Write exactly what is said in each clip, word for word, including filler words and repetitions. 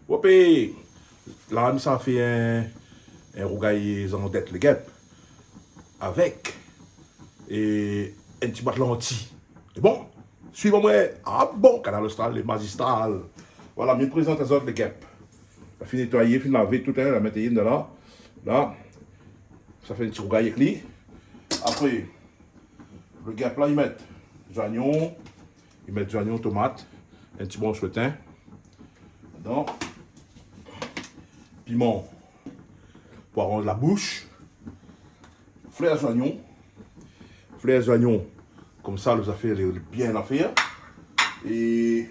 Wopé, la, mi sa fé in, in rougay zandèt légèp avèk, é, in ti bwat lanti. É bon, suiv amwin. Ah bon, Kanal Austral, lé mazistral. Vwala, mi prézant azot légèp. La fine nétwayé, fine lavé, tout, in, la mèt ali dan la. La, sa fé in ti rougay èk li. Apré, légèp la, i mèt zoignon, i mèt zoignon, tomat, in ti bransh lo tin. Donk, piman pou aranz la boush. Flèr zoignon. Flèr zoignon. Konmsa, lo zafèr lé byin afèr. É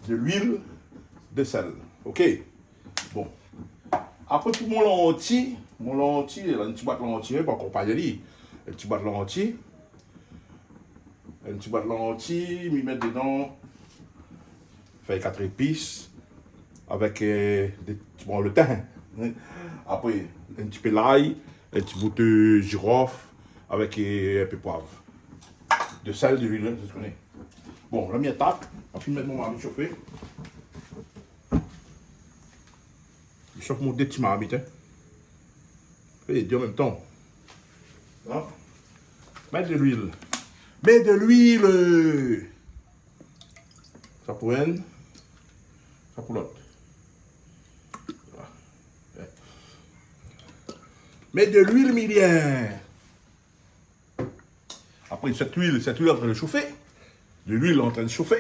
de luil, de sèl. Oké. Bon. Apré, pou mon lanti, mon lanti, la, in ti bwat lanti, in, pou akonpagn ali. In ti bwat lanti. In ti bwat lanti, mi mèt dedan fèy kat épis avèk, eu, dé ti bran lo tin. Apré, in ti pé lay, in ti bout, eu, zirof avèk, eu, in pé pwav. De sèl, de luil, in, zot i koné. Bon, la mi atak, la fine mèt mon marmit shofé. Mi shof mon dé ti marmit, in. É dé an mèm tan. Vwala. Mèt de luil. Mèt de luil. Sa pou inn, sa pou lot. Vwala. Mèt de luil, mi di. Apré, sèt luil, sèt luil antrin de shofé. De luil antrin de shofé.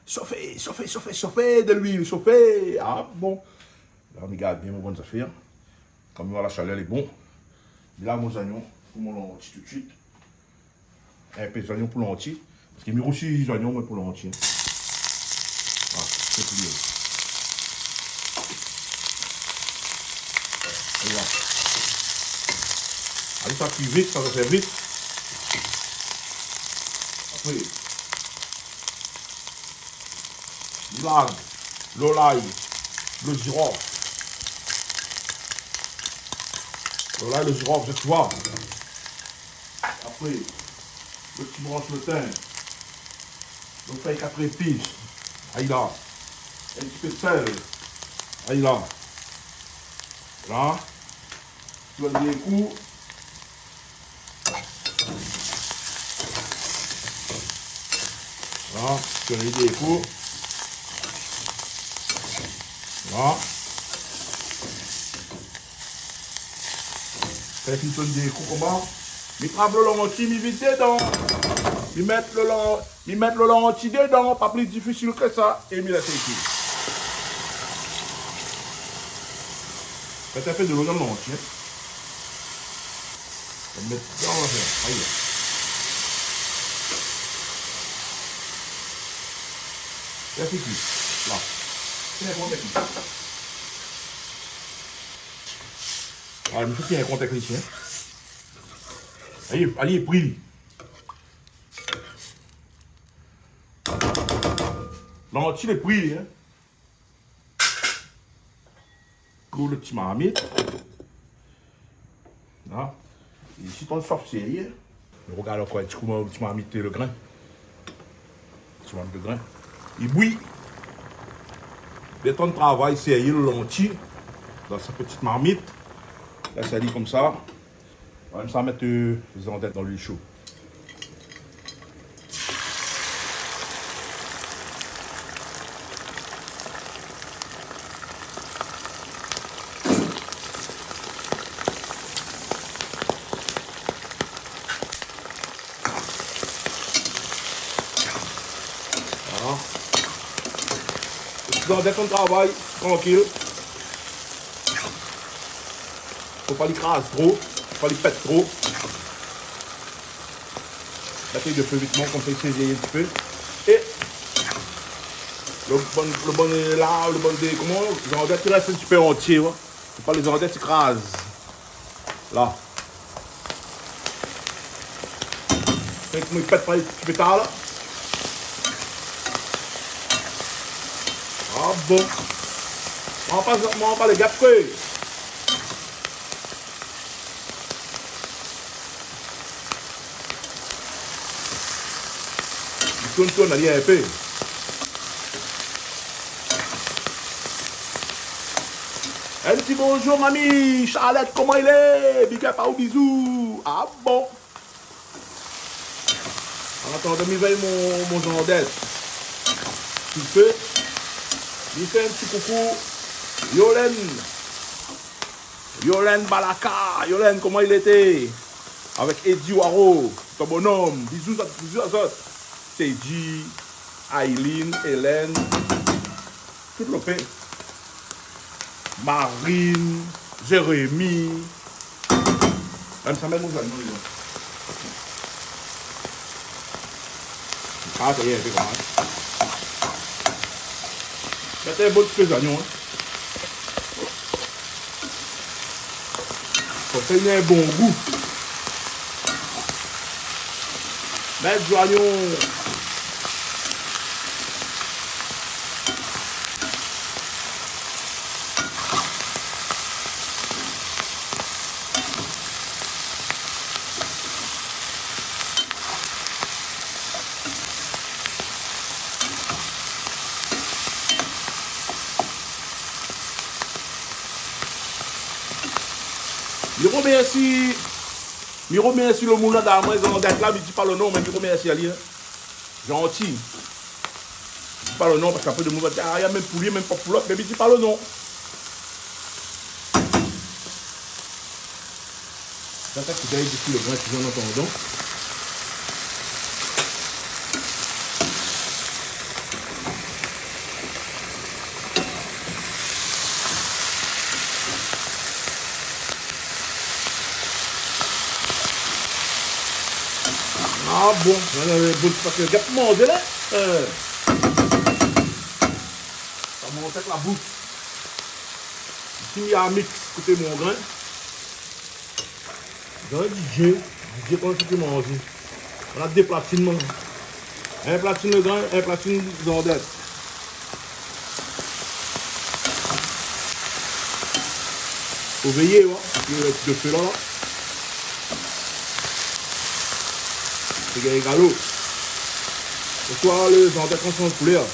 Shofé, shofé, shofé, shofé, de luil, shofé. Ah bon. La, mi gard byin mon bann zafèr. Konm la shalèr lé bon. Mi la mon zoignon pou mon lanti tout suit. In pé zoignon pou lanti. Paske mi rousi zoignon, mé pou lanti. Vwala, sé pou li. Vwala. Alé, sa kui vit, sa, sa fé vit. Apré, mi larg lo lay, lo zirof. Lo lay, lo zirof, zot i oi. Apré, lo ti bransh lo tin. Lo fèy kat épis. Ay la. In ti pé d'sèl. Ay la. La. Tourn dé kou. La. Tourn dé kou. La. Fé fine tourn dé kou konmsa. Mi trap lo lanti, mi vid dedan. Mi mèt lo lan-, mi mèt lo lanti dedan, pa pli difisil ke sa. É mi lès ali kui. Mèt in pé dolo dan lanti, in. Mèt dan la fé. Ay. Lès ali kui. La. Fé in kont èk li. Ah, mi fé in kont èk li isi, in. Alé, alé, pri. Lanti lé pri, in. Pou lo ti marmit. La. Isi, tan sof sérié. Nou rogard ankor in ti kou mon ti marmit lo grin. Ti marmit lo grin. I bouyi. Lé tan travay sérié lo lanti dan sa ti marmit. Lès ali konmsa. Vwala, mi sa mèt, eu, zandèt dan luil sho. Vwala. Zandèt i travay trankil. Fo pa li kraz tro, fo pa li pèt tro. Mèt ali de fé vitman, konmsa li sézi in ti pé. É lo bann, lo bann la, lo bann dé, koman, zandèt i rès in ti pé antié, wa. Fo pa lé zandèt i kraz. La. Fé koman li pèt pa li ti pé ta la. Ah bon. Mwin pa, mwin pa lé gèp, koi. Li tourn, tourn ali in pé. In ti bonzour, mami Charlotte, koman i lé ? Big up aou, bizou. Ah bon ? An atandan, mi vèy mon, mon zandèt. Ti fé. Mi fé in ti koukou. Yolène. Yolène Balaka. Yolène, koman i lété ? Avèk Eddy Waro, ton bonom. Bizou zot, bizou azot. Teddy, Aileen, Hélène. Tout lopé. Marine, Jérémy. Mèm sa, mèm mon zonion, li. Ah, sa i lé, sé bon, in. Mèt in bon ti pé zonion, in. Fo fé in bon gou. Mèt zonion. Mi romèrsi, mi romèrsi lo moun la, damwin, zandèt la, mi di pa lo non, mé mi romèrsi ali, in. Zanti. Mi di pa lo non, paske apré, demoun va di, ah, na mèm pou li, mèm pa pou lot, mé mi di pa lo non. Sa, sa ki gingn dési lo grin, si an atandan. Ah bon, la, la, la, bon, paske gèt manzé la. Euh. Sa i mont avèk la boush. Isi, mi a mix koté mon grin. Dan DJ, DJ koman fé manzé. Voilà dé platine, moin. In platine lo grin, in platine zandèt. Fo véyé, wa. Paske lo fé la, la. Sé gingalo. Lo soir, lo zandèt i sanz koulèr.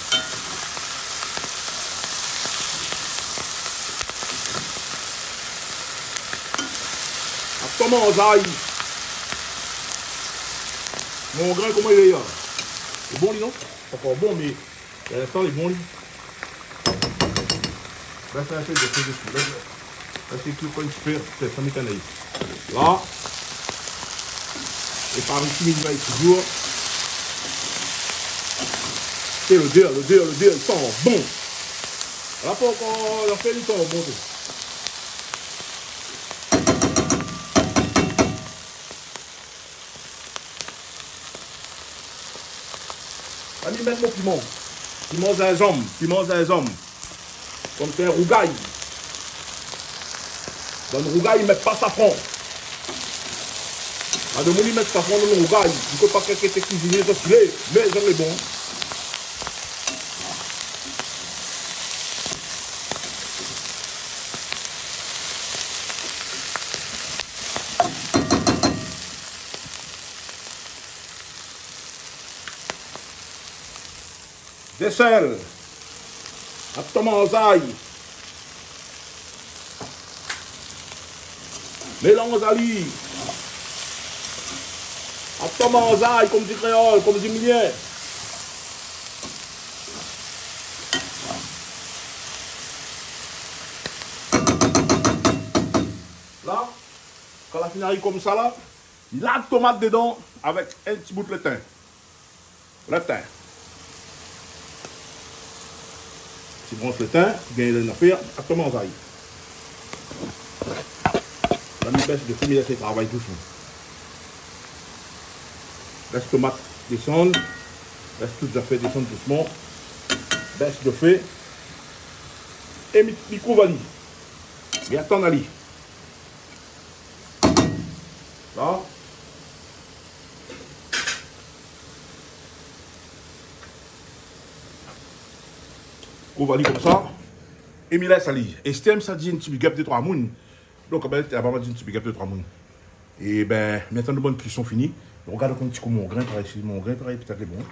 Atann, manzay. Mon grin, koman i lé, la ? Lé bon, li, non ? Pankor bon, mé pou linstan, lé bon, li. La, sa i fé dé fé dési. La, la, sé tout, kan i fé, sé sa, mi koné. La. É par isi, mi va touzour. Sé lodèr, lodèr, lodèr, i san bon. La, pankor, la fé, i san bon, sé. La, mi mèt mon piman. Piman zinzanm, piman zinzanm. Konmsa, rougay. Dan rougay, i mèt pa safran. La, demoun i mèt safran dan rougay. Mi koné pa kèl kalité kuizinié sa i lé, mé sa lé bon. Dé sèl. Atann, manzay. Mélanz ali. Atann, manzay, konm di kréol, konm di milien. La, kan la fine ari konmsa la, mi larg tomat dedan avèk in ti bout lo tin. Lo tin. Ti bransh lo tin, gingn in afèr, atann, manzay. La, mi bès dofé, mi lès travay dousman. Lès tomat désann, lès tout zafèr désann dousman. Bès dofé. É mi, mi kouv ali. Mi atann ali. La. Kouv ali konmsa. É mi lès ali. É si mi sa di in ti big up dé troi moun. Donk, bin, avan ma di in ti big up dé troi moun. É bin, mi atann lo bann kuison fini. Rogard ankor in ti kou mon grin, par isi, mon grin, par isi, pétèt lé bon.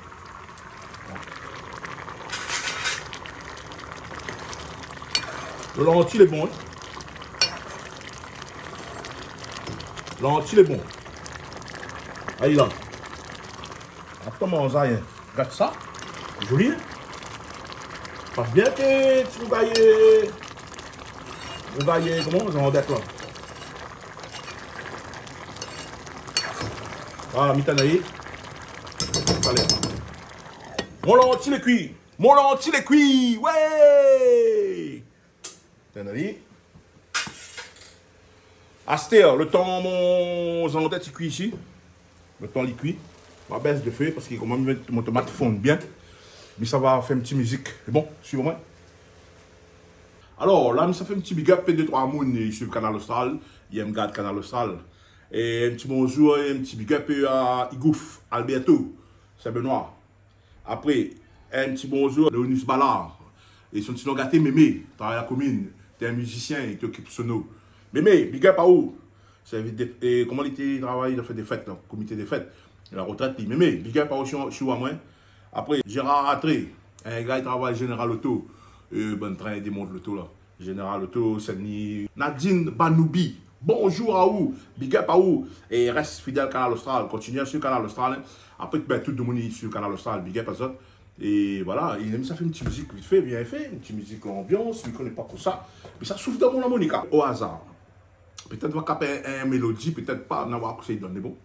Lo lanti lé bon, in. Lanti lé bon. Ay la. Atann, manzé, in. Gard sa. Zoli, in. Pas bien ke ti rougay, rougay, koman, zandèt la. Ah, mi tann ali. Alé. Mon lanti lé kui. Mon lanti lé kui. Wé! Tann ali. Astèr, lo tan mon zandèt i kui isi, lo tan li kui, ma bès lo fé, paske koman mon tomat i fonn bien, mi sava fé in ti mizik. Sé bon, suiv amoin. Alor, la, mi sa fé in ti big up, dé troi moun i suiv Kanal Austral, i èm gard Kanal Austral. É in ti bonzour, é in ti big up, euh, a Igouf, Alberto, Saint-Benoît. Apré, in ti bonzour, Léonus Ballard. É son ti non gaté, Mémé, travay la komine. Té in mizisien, li té okip sono. Mémé, big up aou. Sé dé, é koman li té travay, li fé dé fèt, la, komité dé fèt. La retrèt, li. Mémé, big up aou, si, si ou amoin. Apré, Gérard Ratré, in gars i travay Général Auto. Euh, bann trin, démont loto la. Général Auto, Saint-Denis. Nadine Banoubi, bonzour aou, big up aou. É rès fidèl Kanal Austral, kontinié suiv Kanal Austral, in. Apré, bin, tout domoun i suiv Kanal Austral, big up azot. É voilà, é mi sa fé in ti mizik vit fé, bien fé, in ti mizik lanbians, mi koné pa kosa. Mi sa souf dan mon larmonika, o azar. Pétèt va kap in, in mélodi, pétèt pa, nou va oir kosa i donn, bon.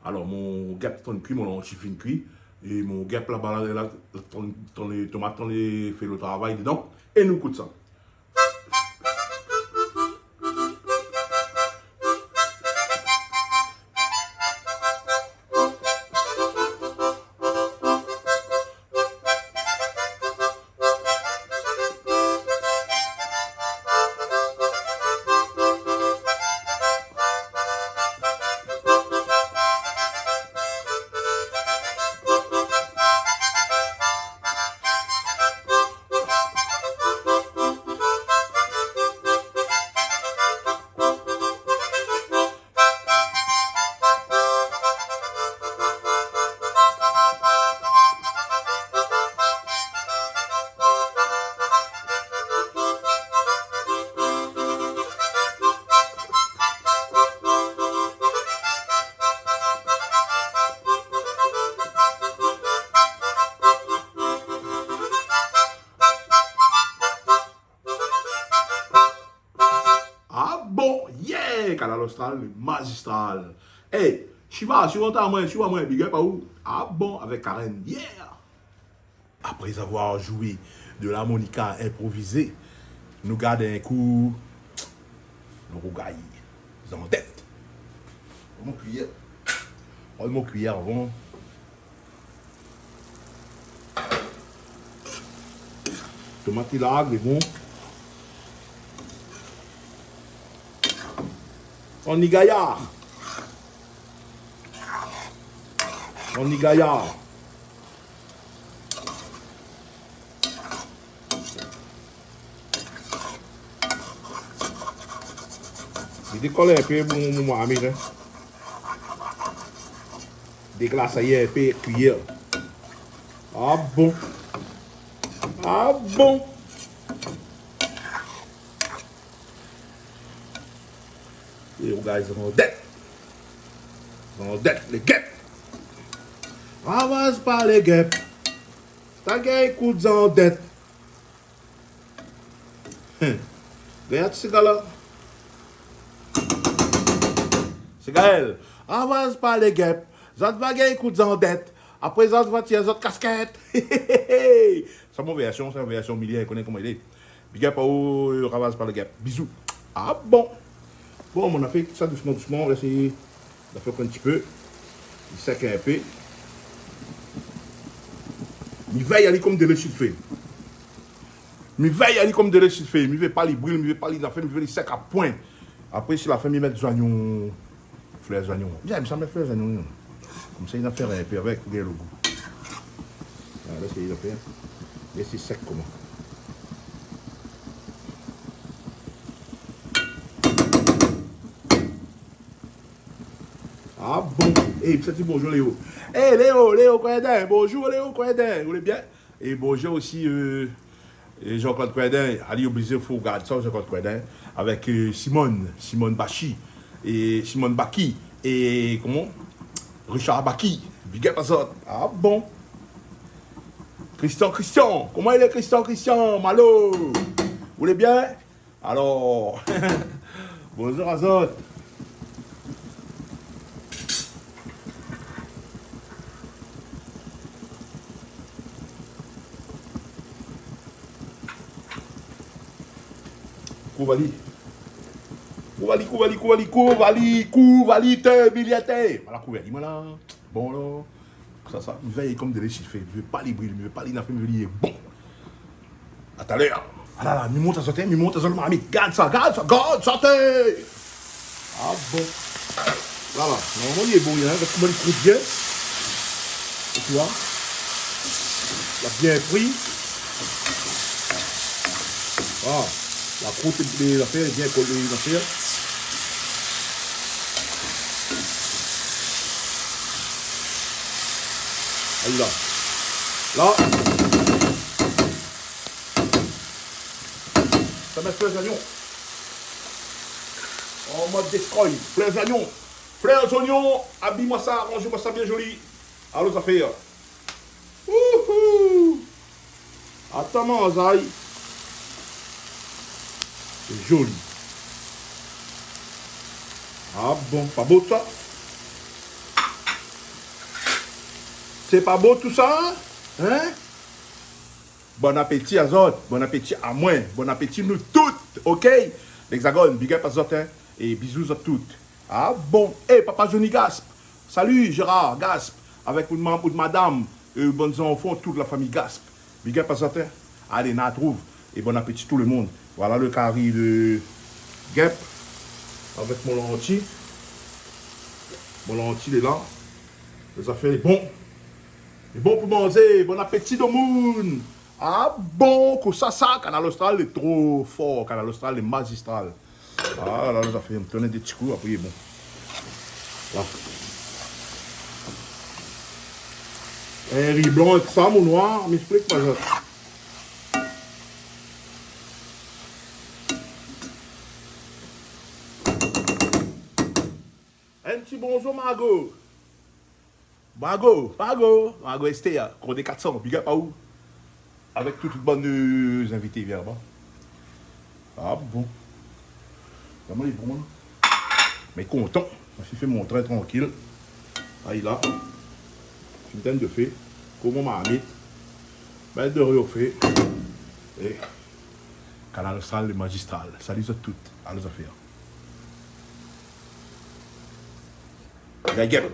Alor, mon gèp tann kui, mon lanti fine kui, é mon gèp laba la, la, tann, tann lé tomat, tann lé fé lo travay dedan, é nou ékout sa. Ah bon, yeah, Kanal Austral, lé mazistral. Hey, Shiva, si ou antann amoin, si ou amoin, big up aou. Ah bon, avèk Karen, yeah. Après avoir joué de l'harmonica improvisé, nou gard in kou lo rougay zandèt. Pran mon kuiyèr. Pran mon kuiyèr avan. Tomat i larg, lé bon. On y gayar. On y gayar. Li dékol in pé, mon, mon marmit, in. Déglas ali in pé, kuiyèr. Ah bon. Ah bon. É ou gard zandèt. Zandèt, lé gèp. Ravaz pa lé gèp. Sa gingn kout zandèt. Hin. Gard ségala. Ségal, ravaz pa lé gèp. Zot va gingn kout zandèt. Apré zot va tir zot kaskèt. Sa mon vèrsion, sa mon vèrsion Milien, koné koman i lé. Big up aou, euh, ravaz pa lé gèp. Bizou. Ah bon. Bon, mon afèr, sa dousman, dousman, on va essayer. Sa fé in ti pé. Li sèk in pé. Mi vèy ali kom délé sulfé. Mi vèy ali kom délé sulfé. Mi vé pa li bril, mi vé pa li zafèr, mi vé li sèk a poin. Apré, si la fin, mi mèt zoignon. Flèr zoignon. Bien, mi sa mèt flèr zoignon. Komsa, li na fé in pé avèk, pou gingn lo gou. Voilà, sé li la fé. Mé sé sèk koman. Ah bon. Eh, sa di bonzour, Léo. Eh, Léo, Léo Coindin. Bonzour, Léo Coindin. Ou lé bien ? É bonzour osi, euh, é Jean-Claude Coindin. Ali oblizé, fo gard sa, Jean-Claude Coindin. Avèk, euh, Simone, Simone Bachi. É Simone Baki. É koman ? Richard Baki. Big up azot. Ah bon. Christian, Christian. Koman i lé, Christian, Christian ? Malo. Ou lé bien ? Alor, bonzour azot. Kouvèr ali. Kouvèr ali, kouvèr ali, kouvèr ali, kouvèr ali, kouvèr ali, té, bilièté. Voilà, kouvèr ali, voilà. Bon, alor. Sa, sa, mi vèy konm délé si fé. Mi vé pa li bril, mi vé pa li nafé, mi vé li lé bon. A talèr. Ah la la, mi mont azot, mi mont azot, marmit. Gard sa, gard sa, gard sa, té. Ah bon. La la, normalman li lé bon, hein, parske moin li krout bien. Ou tu voi, la bien fri. Ah, la krout, lé zafèr, bien kolé, lé zafèr. Ayi la. La. Sa mèt flèr zonion. An mod déskroy. Flèr zonion. Flèr zonion. Abiy amoin sa, aranz amoin sa bien zoli. Alor zafèr. Ouhou. Atann, manzay. Sé zoli. Ah bon, pa bo sa ? Sé pa bo tousa, hein ? Bon apéti azot, bon apéti amoin, bon apéti nou tout, OK ? L'Hexagone, big up azot, hein ? É bizou zot tout. Ah bon ? É, papa Johnny Gasp. Salut Gérard Gasp, avèk out mam-, out madam, é bann zanfan, tout la fami Gasp. Big up azot, hein. Alé, na trouv. É bon apéti tout le moun. Voilà le kari de gèp avèk mon lanti. Mon lanti lé la. Lé zafèr lé bon. Lé bon pou manzé. Bon apéti domoun. Ah bon, kosa sa, Kanal Austral lé tro for. Kanal Austral lé mazistral. Ah la la, sa fé in tourn dé ti kou, apré, bon. La. In ri blan èk sa, mon noir, mi ésplik pa sa. In ti bonzour, Margot. Margot, Margot, Margot Esther, Condé quatre cents, big up aou. Avèk tout, tout bann, euh, zinvité, vèr, ba. Ah bon. Vréman, lé bon, hein. Mé kontan. Ma fine fé mon trin trankil. Ayi la. Fine tinn dofé. Koman marmit. Mèt do o fé. É Kanal Austral, le mazistral. Salut zot tout. Alé zafèr. Gagèp.